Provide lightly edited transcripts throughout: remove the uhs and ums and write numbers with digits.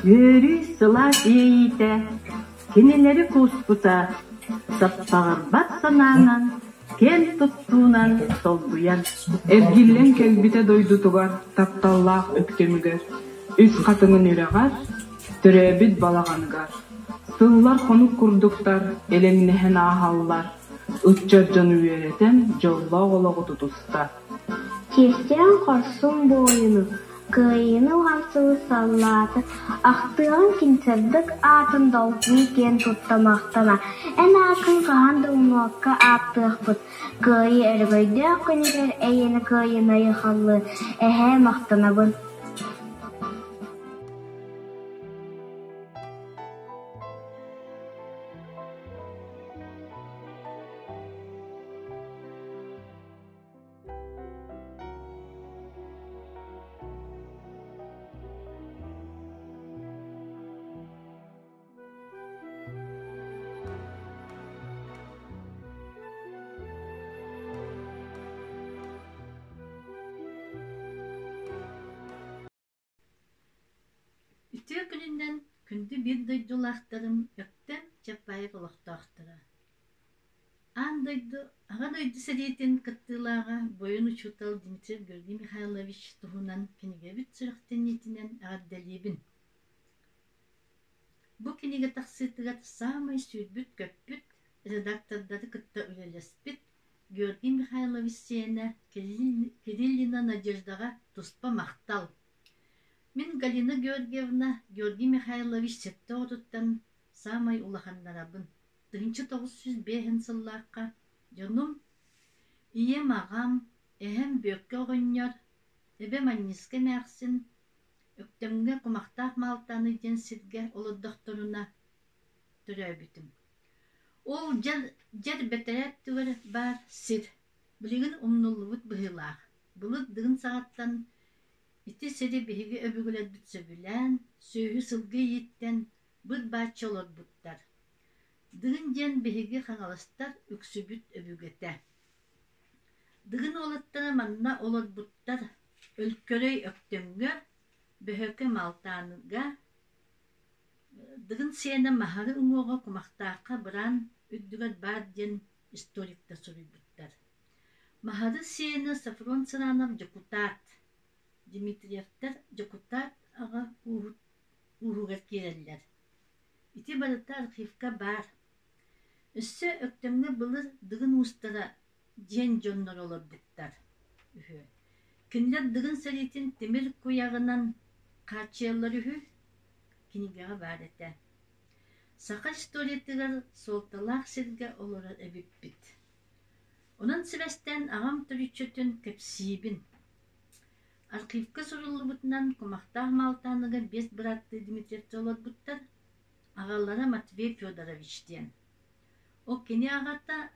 Үөрүү сылаас иэйиитэ кинилэри кууспута, саппаҕырбат санаанан, киэн туттуунан солбуйан Эргиллэн кэлбитэ дойдутугар тапталлаах Өктөмүгэр, Үс Хатыҥын үрэҕэр, төрөөбүт балаҕаныгар Сыллар хонук курдуктар элэҥнэһэн ааһаллар, ыччат дьону үөрэтэн дьоллоох олоҕу тутуста. Чиэстээн хорсун буойуну, Кыайыыны уһансыбыт саллааты ахтыаҕын кини сырдык аатын долгуй киэн тутта махтана, эн ааккын хаһан да умнубакка ааттыахпыт, Кыайыы өрөгөйдөөх күнүгэр эйиэнэ кыайыыны айхаллыы, эһээ махтанабын. Үтүө күнүнэн күндү биир дойдулаахтарым Өктөм Чапаев олохтоохторо. Аан дойду Аҕа дойду сэриитин кыттыылааҕа буойун учуутал Дмитрий Георгий Михайлович туһунан кинигэбит сүрэхтэниитинэн эҕэрдэлиибин. Бу кинигэ тахсыытыгар саамай сүүрбүт-көппүт, редактордары кытта үлэлэспит Георгий Михайлович сиэнэ Кириллина Надеждаҕа туспа махтал. Мин Галина Георгиевна Георгий Михайлович сэттэ оҕотуттан саамай улаханнарабын. 1905 сыллаахха дьонум ийэм, аҕам, эһэм Бүөккэ оҕонньор, эбэм Анньыска эмээхсин Өктөмҥө Кумахтаах Маалтааны диэн сиргэ олордохторуна төрөөбүтүм. Ол дьэр, дьэр бэтэрээ өттүгэр баар сир билигин умнуллубут быһыылаах. Былыр Дыгын саҕаттан ити сири биһиги өбүгэлэрбит сөбүлээн, сүөһү-сылгы ииттэн быр-бааччы олорбуттар. Дыгын диэн биһиги хаҥаластар үксүбүт өбүгэтэ. Дыгын уолаттара манна олорбуттар Өлкөрөй Өктөмҥө, Бөһөкө Маалтааныга, Дыгын сиэнэ Маһары уҥуоҕа Кумахтаахха быраан үрдүгэр баар диэн историктар суруйбуттар. Маһары сиэнэ Софрон Сыранов дьокутаат, Дмитриевтэр дьокутаат аҕа ууһугар киирэллэр. Ити барыта архивка баар. Өссө Өктөмҥө былыр Дыгын уустара диэн дьоннор олорбуттар үһү. Кинилэр Дыгын сэриитин тимир куйаҕынан хааччыйаллар үһү кинигэҕэ баар этэ. Саха историятыгар суолталаах сиргэ олорор эбиппит. Онон сибэстээн аҕам төрүччүтүн кэпсиибин. Архивка суруллубутунан Кумахтаах Маалтааныга биэс бырааттыы Дмитриевтэр олорбуттар. Аҕалара Матвей Федорович диэн. Ол кини аҕата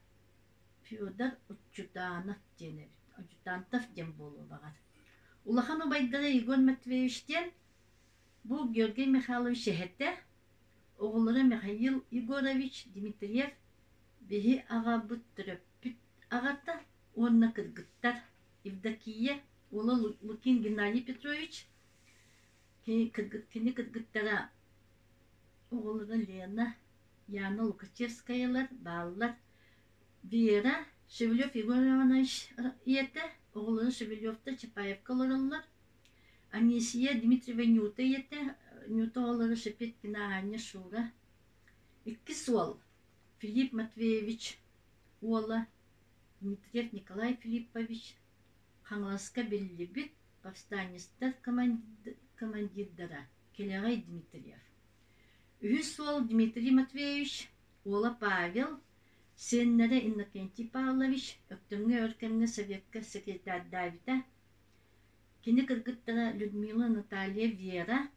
Федор Уччутанов диэн эбит. Адъютантов диэн буолуо баҕар. Улахан убайдара Егор Матвеевич диэн бу Георгий Михайлович эһэтэ, оҕолоро Михаил Егорович Дмитриев биһи аҕабыт төрөппүт аҕата уонна кыргыттар Евдокия уола Лукин Геннадий Петрович кини кыргыттара оҕолоро Лена, Яна Лукачевскаялар бааллар. Вера Шевелев Егор Иванович ийэтэ, оҕолоро Шевелевтар Чапаевка олороллор. Анисия Дмитриева Нюта ийэтэ, Нюта оҕолоро Шепеткина Аня Шура. Иккис уол Филипп Матвеевич уола Дмитриев Николай Филиппович Хаҥаласка биллибит повстанецтар командирдара Кэлэҕэй Дмитриев. Үһүс уол Дмитрий Матвеевич уола Павел, сиэннэрэ Иннокентий Павлович Өктөмҥө өр кэмҥэ Советка секретардаабыта. Кини кыргыттара Людмила, Наталья, Вера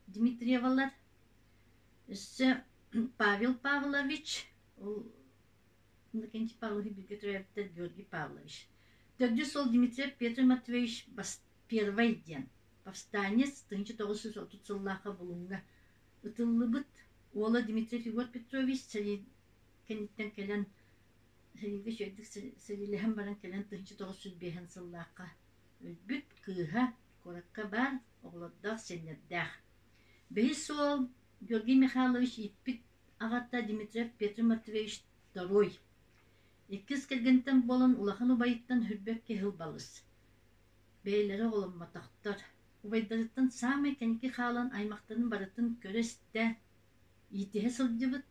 Дмитриевалар. Өссө Павел Павлович, ол Иннокентий Павлович бииргэ төрөөбүттэр Георгий Павлович. Төрдүс уол Дмитриев Петр Матвеевич Первый диэн повстанец 1930 сыллаахха Булуҥҥа ытыллыбыт уола Дмитриев Егор Петрович сэрии кэнниттэн кэлэн сэриигэ үчүгэйдик сэриилэһэн баран кэлэн 1905 сыллаахха өлбүт кыыһа куоракка баар оҕолордоох сиэннэрдээх. Бэһис уол Георгий Михайлович ииппит аҕата Дмитриев Петр Матвеевич Второй. Иккис кэргэнтэн буолан улахан убайыттан Хүрбэккэ иһил балыс. Бэйэлэрэ оҕоломмотохтор. Убайдарыттан саамай кэнники хаалан аймахтарын барытын көрө-истэ, иитиһэ сылдьыбыт,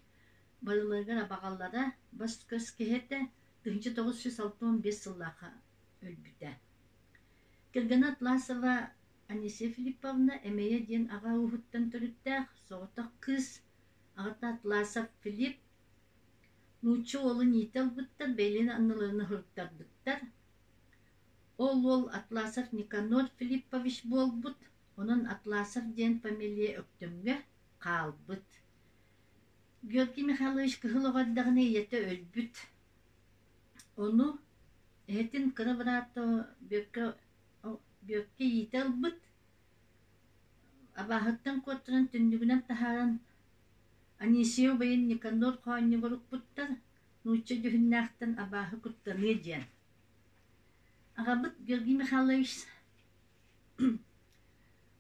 барыларыгар абаҕалара бас-көс киһи этэ, 1965 сыллаахха өлбүтэ. Кэргэнэ Атласова Анисия Филипповна Эмэйэ диэн аҕа ууһуттан төрүттээх соҕотох кыыс, аҕата Атласов Филипп нуучча уолун иитэ ылбыттар, бэйэлэрин анныларына суруттарбыттар. Ол уол Атласов Никанор Филиппович буолбут, онон Атласов диэн фамилия Өктөмҥө хаалбыт. Георгий Михайлович кыһыл оҕо эрдэҕинэ ийэтэ өлбүт. Ону эһэтин кыра быраата Бүөккэ Бүөккэ иитэ ылбыт, абааһыттан куоттаран түннүгүнэн таһааран Анисия убайын Никанор хоонньугар укпуттар, нуучча дьүһүннээхтэн абааһы куттаныа диэн. Аҕабыт Георгий Михайлович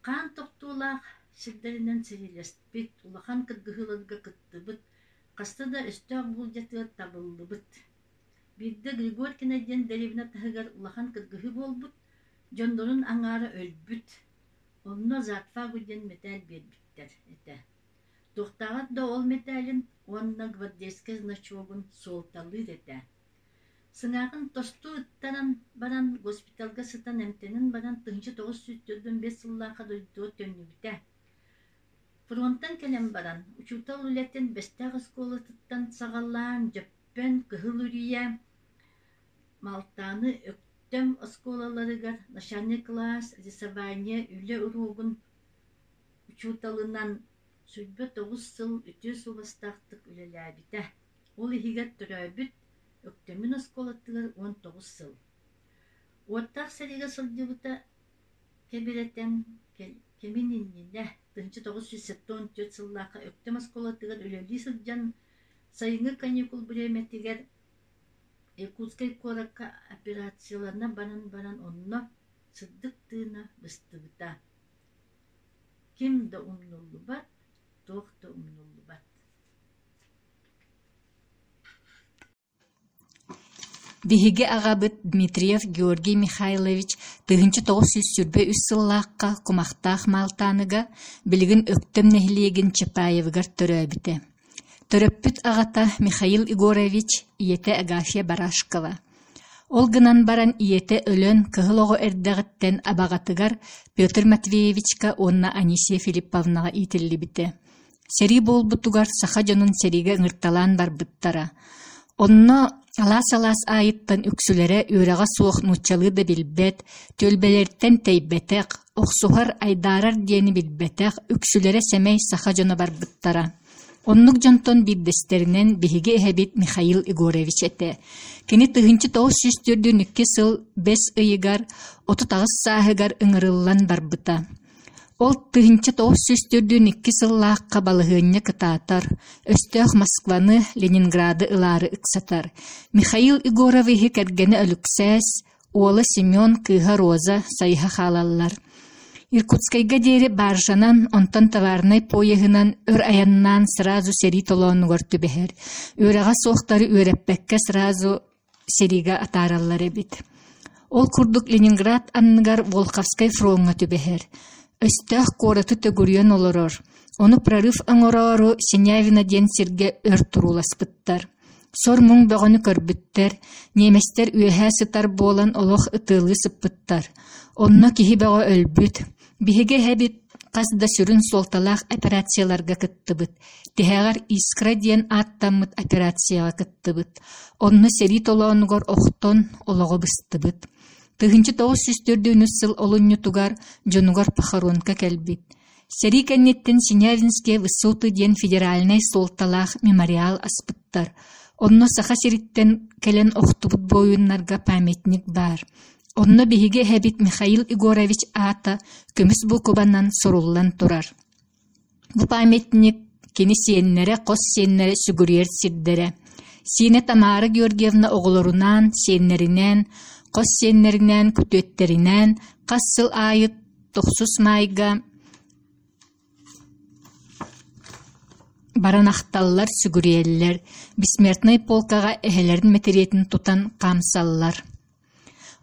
хаан тохтуулаах сирдэринэн сэриилэспит, улахан кыргыһыыларга кыттыбыт, хаста да өстөөх буулдьатыгар табыллыбыт. Биирдэ Григорькина диэн дэриэбинэ таһыгар улахан кыргыһыы буолбут, дьоннорун аҥаара өлбүт. Онно «За отвагу» диэн мэтээл биэрбиттэр этэ. Туохтааҕар да ол мэтээлин уонна гвардейскай значогун суолталыыр этэ. Сыҥааҕын тосту ыттаран баран госпиталга сытан эмтэнэн баран 1945 сыллаахха дойдутугар төннүбүтэ. Фронтан кэлэн баран учуутал үлэтин Бэстээх оскуолатыттан саҕалаан Дьөппөн, Кыһыл Үрүйэ, Малтааны Өктөм оскуолаларыгар начальный класс, рисование, үлэ уруогун учууталынан 29 сыл үтүө суобастаахтык үлэлээбитэ. Ол иһигэр төрөөбүт Өктөмүн оскуолатыгар 19 сыл. Уоттаах сэриигэ сылдьыбыта кэбирэтэн кэмин иннинэ 1974 сыллаахха Өктөм оскуолатыгар үлэлии сылдьан сайыҥҥы каникул бириэмэтигэр Иркутскай куоракка операциялана баран баран онно сырдык тыына быстыбыта. Ким да умнуллубат, туох да умнуллубат. Биһиги аҕабыт Дмитриев Георгий Михайлович 1923 сыллаахха Кумахтаах Маалтааныга, билигин Өктөм нэһилиэгин Чапаевыгар төрөөбүтэ. Төрөппүт аҕата Михаил Егорович, ийэтэ Агафья Барашкова. Ол гынан баран ийэтэ өлөн кыһыл оҕо эрдэҕиттэн абаҕатыгар Петр Матвеевичка уонна Анисия Филипповнаҕа иитиллибитэ. Сэрии буолбутугар саха дьонун сэриигэ ыҥырталаан барбыттара. Онно алаас-алаас аайыттан үксүлэрэ үөрэҕэ суох нууччалыы да билбэт, түөлбэлэриттэн тэйбэтэх, охсуһар, айдаарар диэни билбэтэх, үксүлэрэ сэмэй саха дьоно барбыттара. Оннук дьонтон биирдэстэринэн биһиги эһэбит Михаил Егорович этэ. Кини 1942 сыл бэс ыйыгар 38 сааһыгар ыҥырыллан барбыта. Ол 1942 сыллаахха балаһыанньа кытаатар, өстөөх Москваны, Ленинграды ылаары ыксатар. Михаил Егоровиһы кэргэнэ Өлүксээс, уола Семен, кыыһа Роза сайыһа хаалаллар. Иркутскайга диэри баржанан, онтон товарнай поеһынан өр айаннаан сразу сэрии толоонугар түбэһэр. Үөрэҕэ суохтары үөрэппэккэ сразу сэриигэ атаараллар эбит. Ол курдук Ленинград анныгар Волховскай фроҥҥа түбэһэр. Өстөөх куораты төгүрүйэн олорор. Ону прорыв оҥороору Синявино диэн сиргэ өр турууласпыттар. Сор-муҥ бөҕөнү көрбүттэр, ньиэмэстэр үөһээ сытар буолан олох ытыалыы сыппыттар. Онно киһи бөҕө өлбүт. Биһиги эһэбит хас да сүрүн суолталаах операцияларга кыттыбыт. Тиһэҕэр «Искра» диэн ааттаммыт операцияҕа кыттыбыт. Онно сэрии толоонугар охтон, олоҕо быстыбыт. 1904 сыл олунньутугар дьонугар похоронка кэлбит. Сэрии кэнниттэн Синявинские высоты диэн федеральнай суолталаах мемориал аспыттар. Онно Саха сириттэн кэлэн охтубут буойуннарга памятник баар. Онно биһиги эһэбит Михаил Егорович аата көмүс буукубанан суруллан турар. Бу памятник кини сиэннэрэ, хос сиэннэрэ сүгүрүйэр сирдэрэ. Сиэнэ Тамара Георгиевна оҕолорунаан, сиэннэринээн, хос сиэннэринээн, күтүөттэринээн хас сыл аайы тохсус маайга Баран ахталлар, сүгүрүйэллэр, Бессмертнай полкаҕа эһэлэрин мэтириэтин тутан хаамсаллар.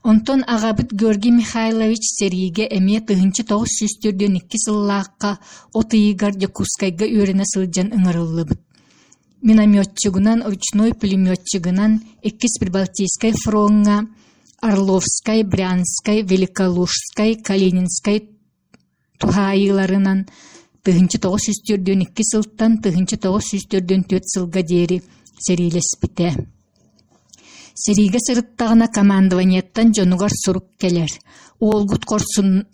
Онтон аҕабыт Георгий Михайлович сэриигэ эмиэ 1942 сыллаахха от ыйыгар Дьокуускайга үөрэнэ сылдьан ыҥырыллыбыт. Минометчигынан, ручной пулеметчигынан Иккис Прибалтийскай фроҥҥа Орловскай, Брянскай, Великолужскай, Калининскай туһаайыыларынан 1942 сылтан 1944 сылга диэри сэриилэспитэ. Сэриигэ сырыттаҕына командованиеттан дьонугар сурук кэлэр: «Уолгут хорсун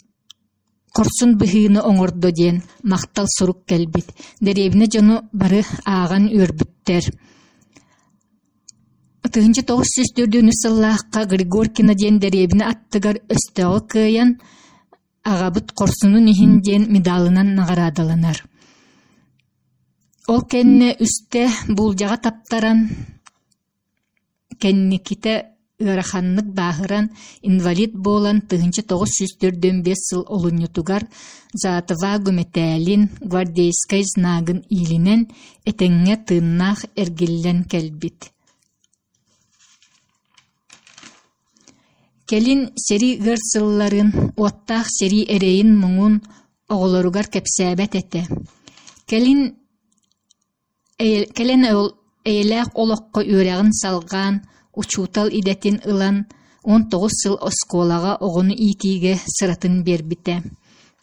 хорсун быһыыны оҥордо» диэн махтал сурук кэлбит. Дэриэбинэ дьону бары ааҕан үөрбүттэр. 1904 сыллаахха Григоркино диэн дэриэбинэ аттыгар өстөөҕү кыайан Аҕабыт хорсунун иһин диэн медалынан наҕараадаланар. Ол кэннэ үстэ буулдьаҕа таптаран, кэнникитэ ыараханнык бааһыран, инвалид буолан 1945 сыл олунньутугар Затова мэтээлин, гвардейскай знагын иилинэн, этэҥҥэ тыыннаах эргиллэн кэлбит. Кэлин сэрии ыар сылларын, уоттаах сэрии эрэйин-муҥун оҕолоругар кэпсээбэт этэ. Кэлин кэлэн эйэлээх олоххо үөрэҕин салҕаан, учуутал идэтин ылан, 19 сыл оскуолаҕа оҕону иитиигэ сыратын биэрбитэ.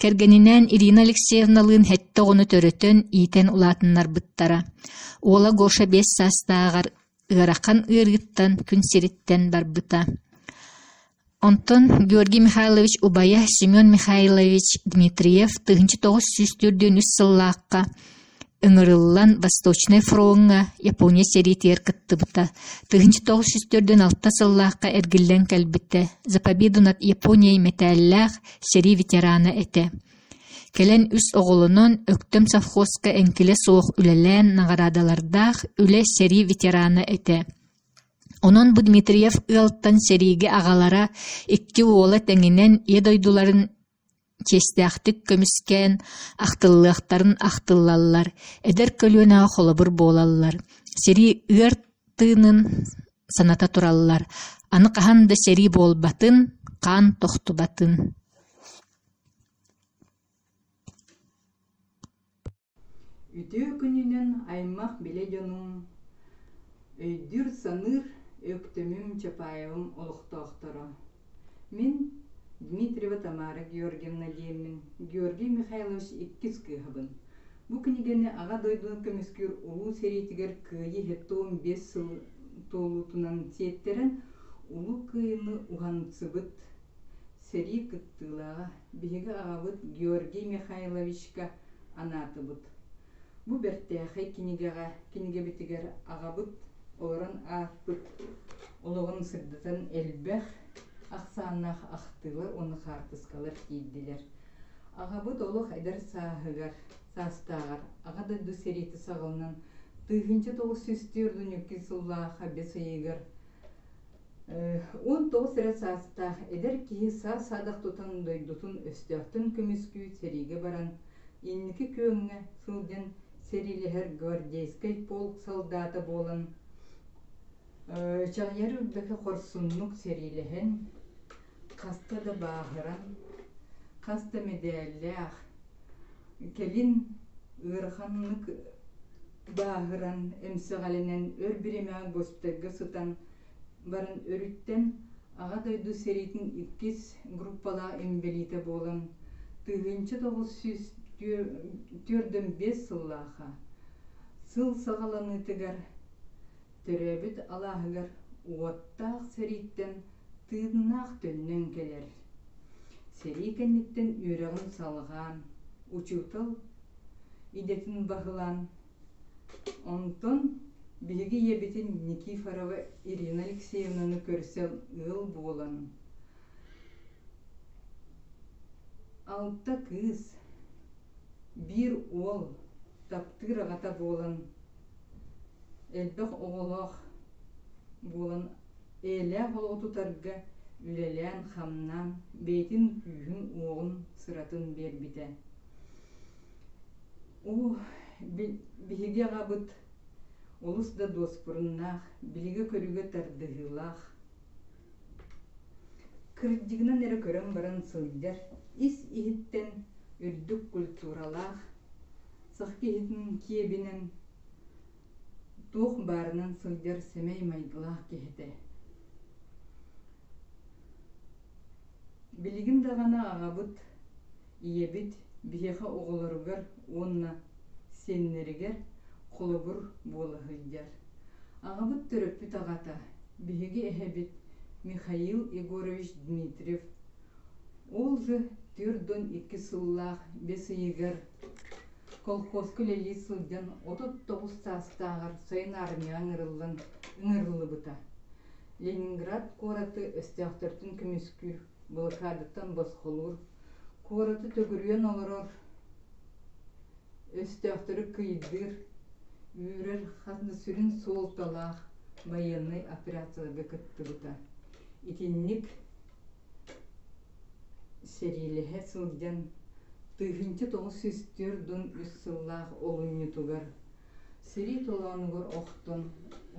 Кэргэнинээн Ирина Алексеевналыын сэттэ оҕону төрөтөн, иитэн улаатыннарбыттара. Уола Гоша 5 саастааҕар ыарахан ыарыыттан күн сириттэн барбыта. Онтон Георгий Михайлович убайа Семен Михайлович Дмитриев 1943 сыллаахха ыҥырыллан Восточнай фроҥҥа Япония сэриитигэр кыттыбыта. 1946 сыллаахха эргиллэн кэлбитэ. За победу над Японией мэтээллээх сэрии ветерана этэ. Кэлэн үс оҕолонон, Өктөм совхозка эҥкилэ суох үлэлээн наҕараадалардаах үлэ сэрии ветерана этэ. Онон бу Дмитриев ыалтан сэриигэ аҕалара икки уола тэҥинэн Ийэ дойдуларын чиэстээхтик көмүскээн, ахтыллыахтарын ахтыллаллар, эдэр көлүөнэҕэ холобур буолаллар. Сэрии ыар тыынын саната тураллар, аны хаһан да сэрии буолбатын, хаан тохтубатын. Үтүө күнүнэн аймах-билэ дьонум, өйдүүр-саныыр Өктөмүм Чапаевым олохтоохторо. Мин Дмитриева Тамара Георгиевна диэммин, Георгий Михайлович иккис кыыһабын. Бу кинигэни Аҕа дойдуну көмүскүүр Улуу сэриитигэр Кыайыы 75 сыл туолуутунан сиэттэрэн Улуу Кыайыыны уһансыбыт Сэрии кыттыылааҕа биһиги аҕабыт Георгий Михайловичка анаатыбыт. Бу бэртээхэй кинигэҕэ кинигэбитигэр аҕабыт олорон ааспыт олоҕун сырдатан элбэх ахсааннаах ахтыылар уонна хаартыскалар киирдилэр. Аҕабыт олох эдэр сааһыгар саастааҕар Аҕа дойду сэриитэ саҕаланан 1942 сыллаахха бэс ыйыгар 19 эрэ саастаах эдэр киһи саа-саадах тутан дойдутун өстөөхтөн көмүскүү сэриигэ баран, инники күөҥҥэ сылдьан сэриилэһэр гвардейскай полк солдата буолан, чаҕыйар үрбэкэ хорсуннук сэриилэһэн, хаста да бааһыран, хас да мэдээллээх, кэлин ыараханнык бааһыран, эмсэҕэлэнэн өр бириэмэҕэ госпитальга сытан баран өрүттэн Аҕа дойду сэриитин иккис группалаах инбэлиитэ буолан 1945 сыллаахха сыл саҕаланыытыгар төрөөбүт алааһыгар уоттаах сэрииттэн тыыннаах төннөн кэлэр. Сэрии кэнниттэн үөрэҕин салҕаан, учуутал идэтин баһылаан Онтон биһиги ийэбитин Никифорова Ирина Алексеевнаны көрсөн ыал буолан, алта кыыс, биир уол таптыыр аҕата буолан, элбэх оҕолоох буолан эйэлээх олоҕу тутарга Оо, биһиги аҕабыт олус да дуоспуруннаах, билигэ-көрүүгэ тардыһыылаах, кырдьыгынан эрэ көрөн баран сылдьар, ис-иһиттэн үрдүк культуралаах, саха киһитин киэбинэн туох баарынан сылдьар сэмэй майгылаах киһи этэ. Билигин даҕаны аҕабыт, ийэбит биһиэхэ оҕолоругар уонна сиэннэригэр холобур буола сылдьар. Аҕабыт төрөппүт аҕата, биһиги эһэбит Михаил Егорович Дмитриев ол же 42 сыллаах бэс ыйыгар колхозка үлэлии сылдьан 39 саастааҕар сайын армияҕа ыҥырыллан ыҥырыллыбыта. Ленинград куораты өстөөхтөртөн көмүскүүр, блокадаттан босхолуур, куораты төгүрүйэн олорор өстөөхтөрү кыйдыыр, үүрэр хас да сүрүн суолталаах байыаннай операцияларга кыттыбыта. Итинник сэриилэһэ сылдьан 1943 сыллаах олунньутугар сэрии толоонугар охтон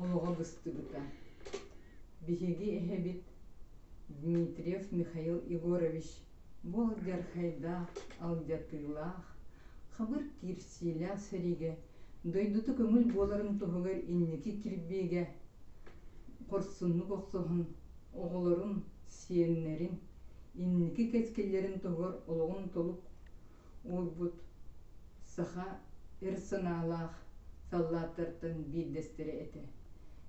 олоҕо быстыбыта. Биһиги эһэбит Дмитриев Михаил Егорович бу алдьархайдаах, алдьатыылаах, хабыр киирсиилээх сэриигэ дойдута көҥүл буоларын туһугар инники кирбиигэ хорсуннук охсуһан оҕолорун, сиэннэрин инники кэскиллэрин туһугар олоҕун толук уурбут саха эр санаалаах саллааттартан биирдэстэрэ этэ.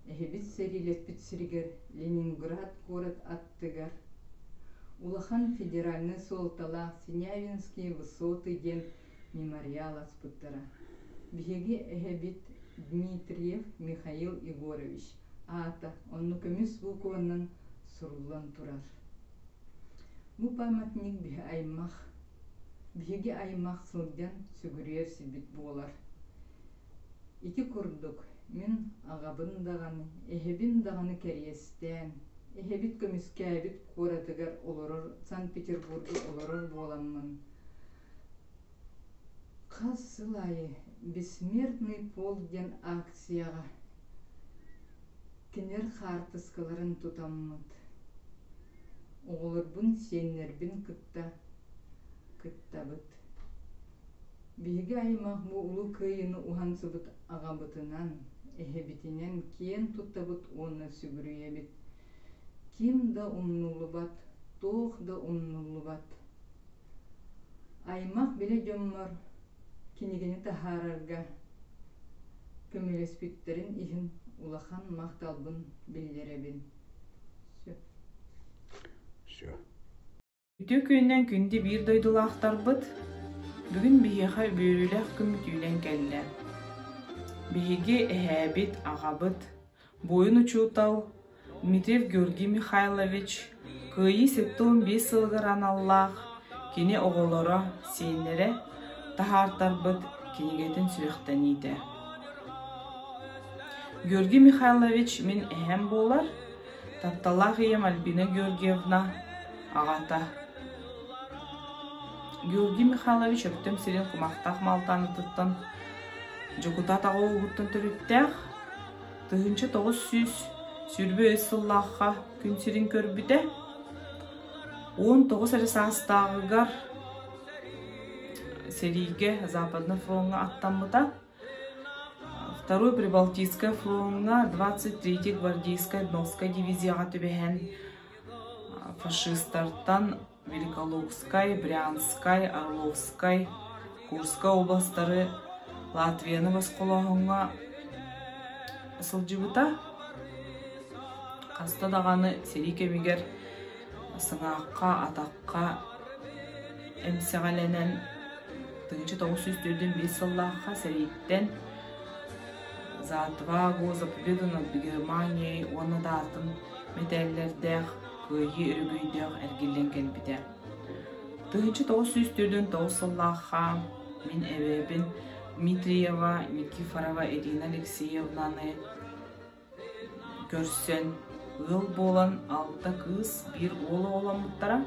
Эһэбит сэриилэспит сиригэр Ленинград куорат аттыгар улахан федеральнай суолталаах Синявинские высоты диэн мемориал аспыттара. Биһиги эһэбит Дмитриев Михаил Егорович аата онно көмүс букванан суруллан турар. Бу памятник биһи аймах, биһиги аймах сылдьан сүгүрүйэр сирбит буолар. Ити курдук мин аҕабын даҕаны, эһэбин даҕаны кэриэстээн, эһэбит көмүскээбит куоратыгар олорор Санкт-Петербурга олорор буоламмын, хас сыл аайы «Бессмертный полк» диэн акцияҕа кинилэр хаартыскаларын тутаммыт, оҕолорбун, сиэннэрбин кытта кыттабыт. Биһиги аймах бу Улуу Кыайыыны уһансыбыт аҕабытынан, эһэбитинэн киэн туттабыт уонна сүгүрүйэбит. Ким да умнуллубат, туох да умнуллубат. Аймах билэ дьоммор кинигэни таһаарарга көмөлөспүттэрин иһин улахан махталбын биллэрэбин. Все. Все. Үтүө күнүнэн күндү биир дойдулаахтарбыт! Бүгүн биһиэхэ үөрүүлээх күммүт үүнэн кэллэ. Биһиги эһээбит, аҕабыт, буойун учуутал Дмитриев Георгий Михайлович Кыайыы 75 сылыгар аналлаах кини оҕолоро, сиэннэрэ таһаартарбыт кинигэтин сүрэхтэниитэ. Георгий Михайлович мин эһэм буолар, тапталлаах ийэм Альбина Георгиевна аҕата Георгий Михайлович Өктөм сирин кумахтаах Малтанытыттан дьокутаат аҕа ууһуттан төрүттээх, 1923 сыллаахха күн сирин көрбүтэ. 19 эрэ саастааҕыгар сэриигэ Западный фроҥҥа аттаммыта. Второй Прибалтийскай фроҥҥа 23-й гвардейскай Дновскай дивизияҕа түбэһэн фашистартан Великолукскай, Брянскай, Орловскай, Курскай областары Латвияны босхолооһуҥҥа сылдьыбыта. Хаста даҕаны сэрии кэмигэр сыҥаахха, атахха эмсэҕэлэнэн 1945 сыллаахха сэрииттэн «За отвагу», «За победу над Германией» уонна да атын мэтээллэрдээх Кыайыы өрөгөйдөөх эргиллэн кэлбитэ. 1949 сыллаахха мин эбээбин Дмитриева Никифорова Ирина Алексеевнаны көрсөн, ыал буолан алта кыыс, биир уол оҕоломмуттара.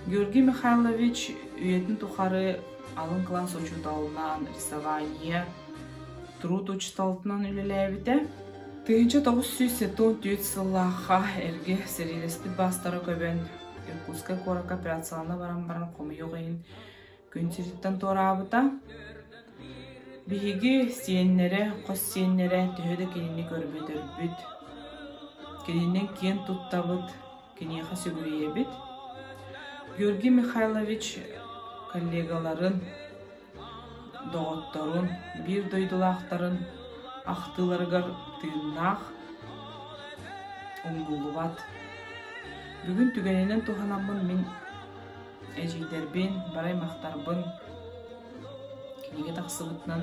Георгий Михайлович Үйэтин тухары алын кылаас учууталынан, рисование, труд учууталтынан үлэлээбитэ. 1974 сыллаахха эргэ сэриилэспит баастара көбөн, Иркутскай куоракка операциялана баран баран хомойуох иһин күн сириттэн туораабыта. Биһиги сиэннэрэ, хос сиэннэрэ төһө да кинини көрбөтөрбүт, кининэн киэн туттабыт, киниэхэ сүгүрүйэбит. Георгий Михайлович коллегаларын, доҕотторун, биир дойдулаахтарын ахтыыларыгар тыыннаах, умнуллубат. Бүгүн түгэнинэн туһанаммын мин эдьиийдэрбин, бары аймахтарбын кинигэ тахсыбытынан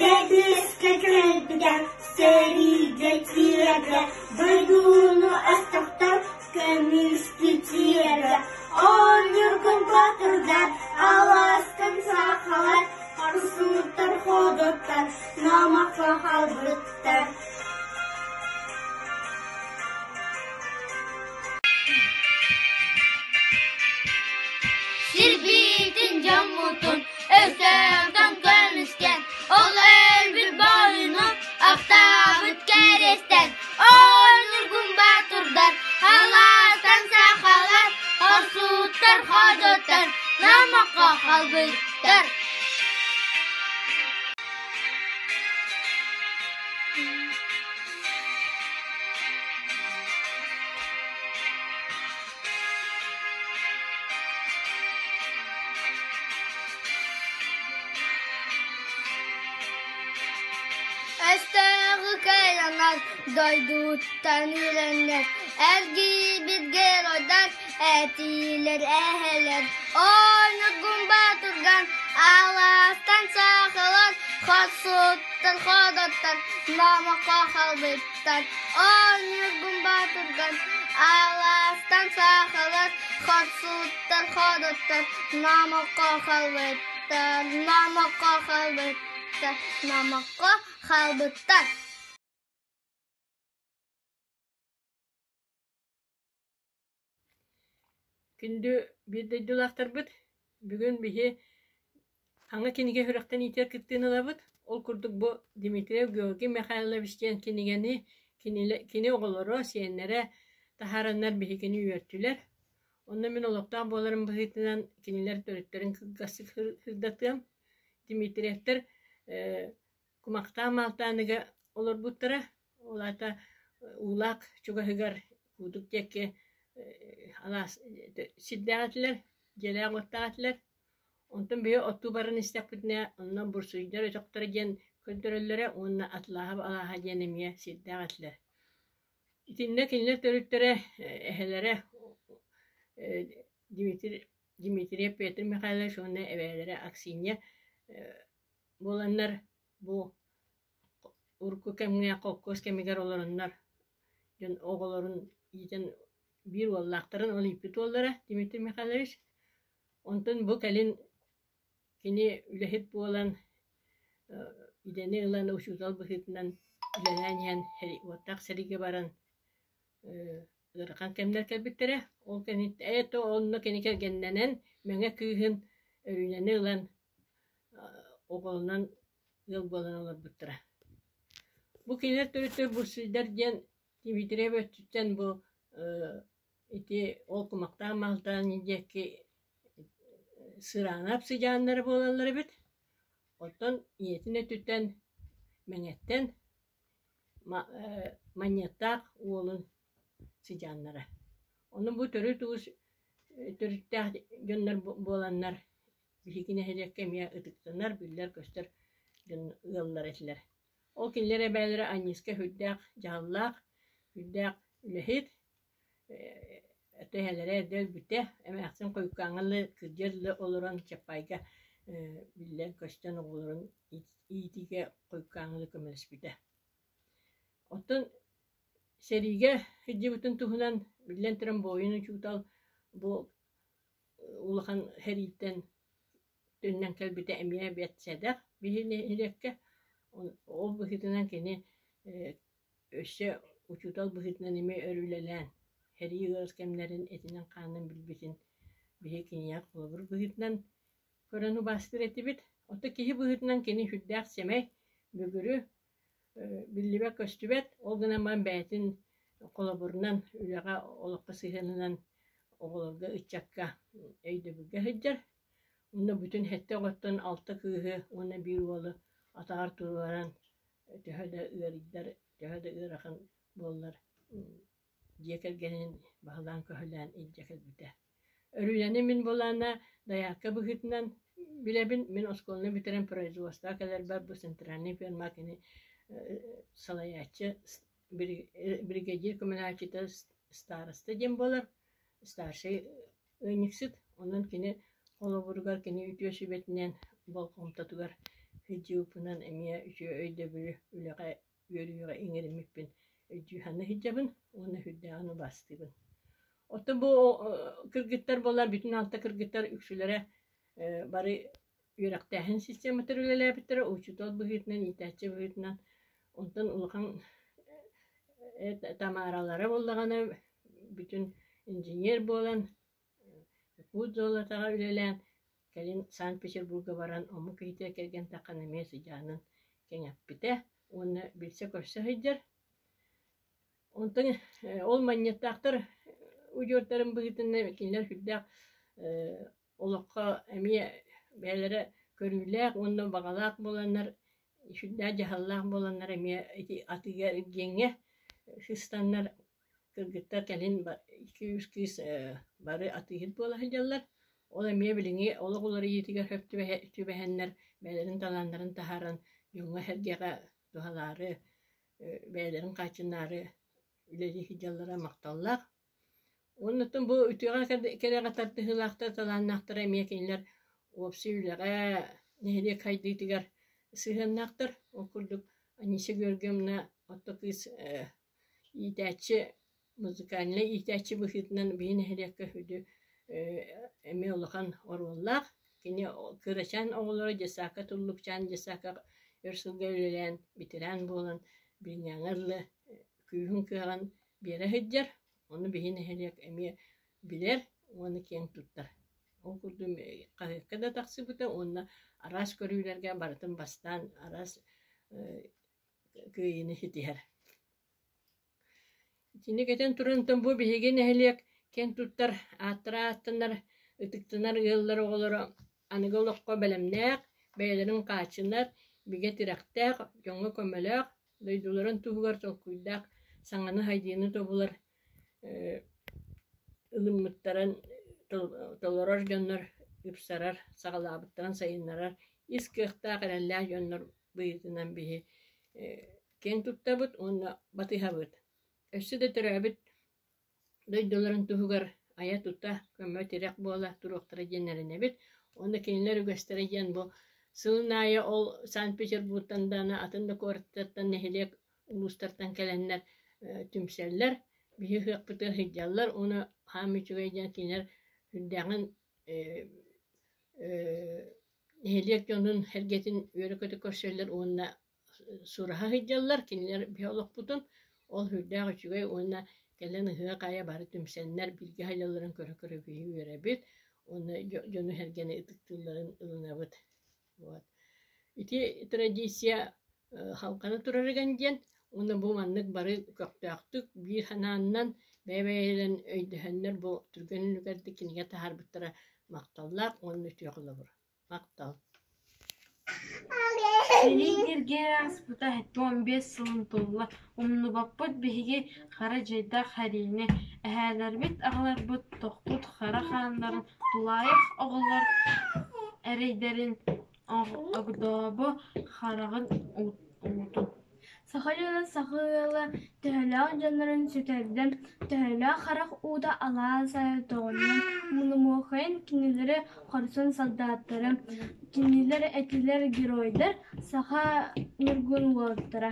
Бэбиэскэ кэлбитэ, сэриигэ киирэргэ, дойдуну астахтар көмүскү тиэрэ, Оонньуургун батырдар, алаастан сахалар, харсыттар ходоттар, намакка халбыттар. Сирбитин дьоммутун өстөөхтөн көмүскэн, ол өлбүт буойуну ахтаабыт кэриэстэн, ол ньургун баатырдар, алаастан сахалар, хорсуттар ходоттар, намакка халбыттар. Өстөөҕү кыайаннар дойдуттан үүрэннэр, эргийбит геройдар этиилэр эһэлэр, Оонньугун Баатырган алаастан сахалар, хорсуттан ходоттар, номоххо халбыттар. Оонньугун Баатырган алаастан сахалар, хорсуттан ходоттар, номоххо халбыттар, номоххо халбыттар, номоххо халбыттар. Күндү биир дойдулаахтарбыт, бүгүн биһи саҥа кинигэ сүрэхтэн иитэр кыттыыны ылабыт. Ол курдук бу Дмитриев Георгий Михайлович диэн кинигэни кини оҕолоро, сиэннэрэ таһаараннар биһигини үөртүлэр. Онно мин олохтоох буоларым быһыытынан кинилэр төрүттэрин кылгастык сырдатыам. Дмитриевтэр Кумахтаах Маалтааныга олорбуттара. Ол аата Уулаах чугаһыгар Куудук диэки алаас сирдээх этилэр, дьиэлээх-уоттаах этилэр. Онтон биһи оттуу баран истэхпитинэ, онно бурсуйдар өтөхтөрө диэн көрдөрөллөрө уонна Атлааһап алааһа диэн эмиэ сирдээх этилэр. Итиннэ кинилэр төрүттэрэ эһэлэрэ Дмитрий Дмитриев Петр Михайлович уонна эбээлэрэ Аксинья буоланнар бу урукку кэмҥэ холкуос кэмигэр олороннор дьон оҕолорун иитэн биир уоллаахтарын ол ииппит уоллара Дмитрий Михайлович. Онтон бу кэлин кини үлэһит буолан идэни ылан учуутал быһыытынан үлэлээн иһэн уоттаах сэриигэ баран ыарахан кэмнэр кэлбиттэрэ. Ол кэнниттэн это онно кини кэргэннэнэн Мэҥэ кыыһын Өрүүнэни ылан оҕолонон ыал буолан олорбуттара. Бу кинилэр төрүттэр бурсуйдар диэн Дмитриев өттүттэн бу ити ол кумахтаах Маалтаан диэки Сыраанап сыдьааннара буолаллар эбит. Оттон ийэтин өттүттэн Мэҥэттэн Манньыаттаах уолун сыдьааннара. Ону бу төрүт уус төрүттээх дьоннор буоланнар биһиги нэһилиэккэ эмиэ ытыктанар, биллэр-көстөр дьон ыаллар этилэр. Ол кинилэр эбээлэрэ Анньыыска сүрдээх дьаһаллаах, сүрдээх үлэһит, эһэлэрэ эрдэ өлбүтэ, эмээхсин хойуккааҥҥа дылы кырдьыар дылы олорон Чаппаайга биллэн-көстөн оҕолорун иитиигэ хойуккааҥҥа дылы көмөлөспүтэ. Оттон сэриигэ сылдьыбытын туһунан биллэн туран буойун учуутал бу улахан сэрииттэн төннөн кэлбитэ эмиэ бэрт сэдэх биһи нэһилиэккэ. Ол быһыытынан кини өссө учуутал быһыытынан эмиэ өр үлэлээн, сэрии ыар кэмнэрин этинэн-хаанынан билбитин биһи киниэхэ холобур быһыытынан көрөн убаастыыр этибит. Оттон киһи быһыытынан кини сүрдээх сэмэй, бүгүрү, биллибэт-көстүбэт, ол гынан баран бэйэтин холобурунан, үлэҕэ, олоххо сыһыанынан оҕолорго, ыччакка өйдөбүлгэ сылдьар. Уонна бүтүн сэттэ оҕоттон алта кыыһы уонна биир уолу атаҕар туруоран төһө да ыарыйдар, төһө да ыарахан буоллар дьиэ кэргэнин баһылаан-көһүлээн илдьэ кэлбитэ. Өрүүнэни мин буолаана дайаарка быһыытынан билэбин. Мин оскуоланы бүтэрэн производствоҕа кэлэрбэр бу центральный ферма кини салайааччы бригадир көмөлөһөөччүтэ староста диэн буолар, старшай ыанньыксыт. Онон кини холобуругар кини үтүө сүбэтинэн болҕомтотугар сылдьыбыппынан эмиэ үтүө өйдөбүлү үлэҕэ үөрүүгэ иҥэриммиппин өйдүү саныы сылдьабын уонна сүрдээҕин убаастыыбын. Оттон бу кыргыттар буолар бүтүн алта кыргыттар үксүлэрэ бары үөрэхтээһин систематыгар үлэлээбиттэрэ, учуутал быһыытынан, иитээччи быһыытынан. Онтон улахан Тамаралара буоллаҕына бүтүн инженер буолан Якут золотоҕа үлэлээн, кэлин Санкт-Петербурга баран омук киһитэ кэргэн таххан эмиэ сыдьаанын кэҥэппитэ уонна билсэ-көрсө сылдьар. Онтон ол манньыаттаахтар удьуордарын быһыытынан кинилэр сүрдээх олоххо эмиэ бэйэлэрэ көрүүлээх уонна баҕалаах буоланнар, сүрдээх дьаһаллаах буоланнар эмиэ ити атыыга-эргиэҥҥэ сыстаннар кыргыттар кэлин икки-үс кыыс бары атыыһыт буола сылдьаллар. Ол эмиэ билиҥҥи олох уларыйыытыгар сөп түбэһэннэр бэйэлэрин талааннарын таһааран дьоҥҥо-сэргэҕэ туһалаары, бэйэлэрин хааччынаары үлэлии сылдьаллара махталлаах. Уонна бу үтүөҕэ кэрэҕэ тардыһыылаахтар, талааннаахтара эмиэ кинилэр уопсай үлэҕэ, нэһилиэк хайдыытыгар сыһыаннаахтар. Ол курдук Анисия Георгиевна отто кыыс иитээччи, музыкальнай иитээччи быһыытынан биһи нэһилиэккэ сүдү эмиэ улахан оруоллаах. Кини кырачаан оҕолоро детсадка Туллукчаан детсадка өр сылга үлэлээн ветеран буолан билиҥҥээҥҥэ дылы күүһүн-кыаҕын биэрэ сылдьар. Ону биһи нэһилиэк эмиэ билэр уонна киэҥ туттар. Ол курдук хаһыакка да тахсыбыта уонна араас көрүүлэргэ барытын бастаан араас кыайыыны ситиһэр. Итини кэтэн туран бу биһиги нэһилиэк киэн туттар, ааттара ааттанар, ытыктанар ыаллар оҕолоро аныгы олоххо бэлэмнээх, бэйэлэрин хааччынар, бигэ тирэхтээх, дьоҥҥо көмөлөөх, дойдуларын туһугар толкуйдаах саҥаны сайдыыны тобулар ылыммыттарын толорор дьоннор ыпсарар, саҕалаабыттарын сайыннарар ис кыахтаах эрэллээх дьоннор быһыытынан биһи киэн туттабыт уонна батыһабыт. Өссө да төрөөбүт дойдуларын туһугар айа-тута, көмө-тирэх буола туруохтара диэн эрэнэбит. Уонна кинилэр үгэстэрэ диэн бу сылын аайы ол Санкт-Петербургтан даҕаны атын да куораттартан нэһилиэк улуустартан кэлэннэр түмсэллэр, биһи ыһыахпытыгар сылдьаллар уонна хаам үчүгэй диэн кинилэр сүрдээҕин нэһилиэк дьонун сэргэтин үөрэ-көтө көрсөллөр уонна сураһа сылдьаллар, кинилэр биһи олохпутун ол сүрдээх үчүгэй уонна кэлэн ыһыах аайы бары түмсэннэр бииргэ сылдьалларын көрө-көрө биһи үөрэбит уонна дьону-сэргэни ытыктыылларын ылынабыт. Вот. Ити традиция халҕана турарыган диэн. Уонна бу маннык бары көхтөөхтүк биир санааннан бэйэ-бэйэлэрин өйдөһөннөр бу түргэн үлүгэрдик кинигэ таһаарбыттара махталлаах уонна үтүө холобур. Махтал. Сэрии ньиргиэр ааспыта 75 сылын туолла, умнубаппыт биһиги хара дьайдаах сэриини, эһээлэрбит, аҕаларбыт тохпут хара хааннарын, тулаайах оҕолор эрэйдэрин, огдообо хараҕын уутун. Саха дьоно саха ыала төһөлөөх дьоннорун сүтэрдэ, төһөлөөх харах уута алаас аайы тоҕунна, мунумуохайын кинилэри хорсун солдааттара, кинилэр этилэр геройдар, саха ньургун уолаттара.